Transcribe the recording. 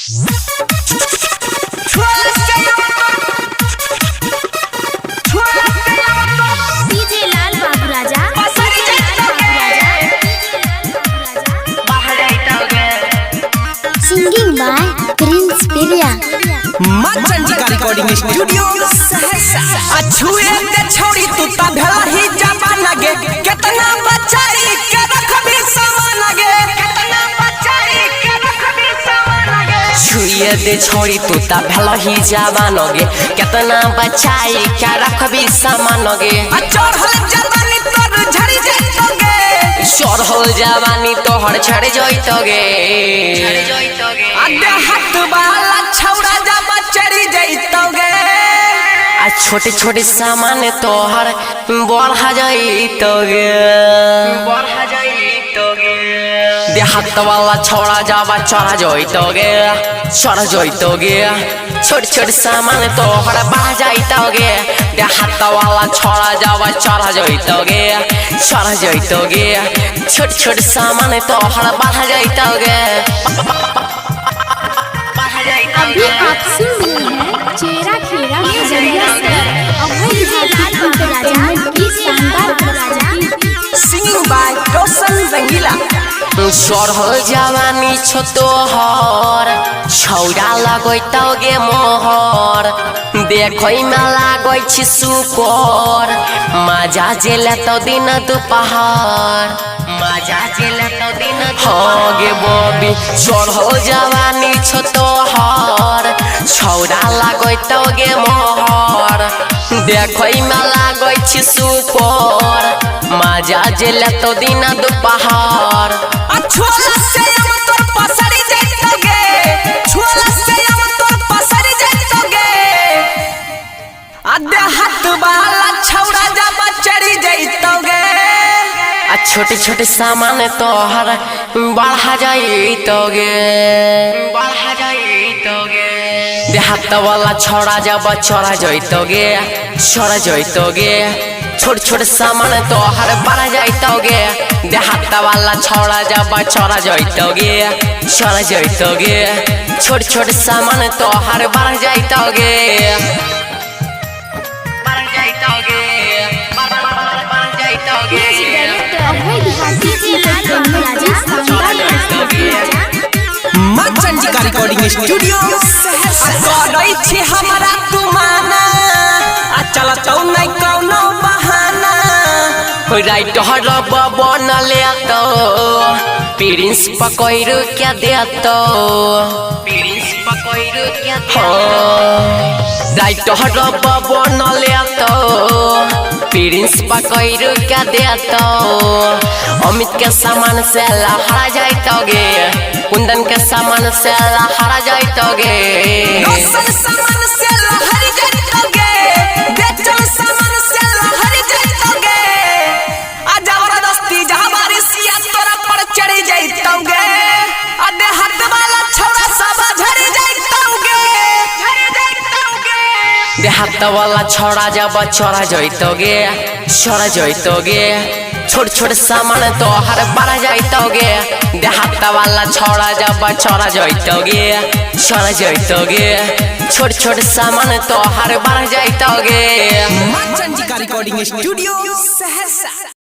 DJ लाल बाबू राजा, singing by Prince Priya. माँ चंडिका रिकॉर्डिंग स्टूडियो सहरसा। अछुए ते छोड़ी तू ता भेला ही जमा लगे, कितना बचाई के रखबी समा लगे, कितना बचाई के रखबी समा लगे। छुए दे छोड़ी तू ता भेला ही जवान गे, कितना बचाई के रखबी सामान गे। आ चढ़ल जवानी तोर झड़ी जइतो गे, चढ़ल जवानी तोहर झड़ जइतो गे। आ देहात वाला छौड़ा जब चढ़ी जइतो गे। आ छोटे छोटे सामान तोहर बढ़ा जइतो गे, देहात वाला छौड़ा जाबा चढ़ जइतो गे, चढ़ जइतो गे। छोटे छोटे सामान तोहर बढ़ जइतो गे, देहात वाला छौड़ा जाबा चढ़ जइतो गे, चढ़ जइतो गे। छोटे छोटे सामान तोहर बढ़ जइतो गे। अभी आप सुन रहे हैं चेरा खेरा खजरिया से अभय भारती एंटरटेनमेंट की शानदार प्रस्तुति। सिंगिंग बाय रोशन रंगीला। चढ़ल जवानी छो तोहर, छौड़ा लगैतौ गे मोहर, देखै में लागै छी सुपर, मजा जे लेतौ दिन दुपहर, मजा जे लेतौ दिन। हाँ गे बबी, चढ़ल जवानी छो तोहर, छौड़ा लगैतौ गे मोहर, देखै में लागै छी सुपर, मजा जे लेतौ दिन दुपहर। आ छोला से हम तोर पसरी जइतो गे, छोला से हम तोर पसरी जइतो गे। आ देहात वाला छौड़ा जब चढ़ी जइतो गे। आ छोटे छोटे सामान तोहर बढ़ा जइतो गे, बढ़ा जइतो गे। देहात वाला छौड़ा जब चढ़ जइतो गे, चढ़ जइतो गे। छोटे छोटे सामान तोहर बढ़ा जइतो गे, देहात वाला छौड़ा जब चढ़ जइतो गे, चढ़ जइतो गे। छोटे छोटे सामान तोहर बढ़ जइतो गे, बढ़ जइतो गे, बढ़ जइतो गे। अभय भारती एंटरटेनमेंट की शानदार प्रस्तुति। माँ चंडिका रिकॉर्डिंग स्टूडियो सहरसा। करै छी हमरा तू माना, आ चलतौ नै कौनो बहाना। राइट हर बन लेतो, प्रिंस पकड़ के देतो, प्रिंस पकड़ के। राइट हर बन लेतो, प्रिंस पकड़ के देतो, अमित के सामान से लहरा जाइतो गे, कुंदन के सामान से लहरा जाइतो गे। रोशन सामान से लहरी जइतो गे, बेचल सामान से लहरी जइतो गे। आ जबरदस्ती जहबारिसिया तोरा पर चढ़ी जइतो गे, आ देहात वाला छौड़ा सब झड़ी जइतो गे, झड़ी जइतो गे। देहात वाला छौड़ा जब चढ़ जइतो गे, चढ़ जइतो गे। छोट छोट सामान तोहर बढ़ जइतो गे, देहात वाला छौड़ा जब चढ़ जइतो गे, चढ़ जइतो गे। छोट छोट सामान तोहर बढ़ जइतो गे। माँ चंडिका रिकॉर्डिंग स्टूडियो सहरसा।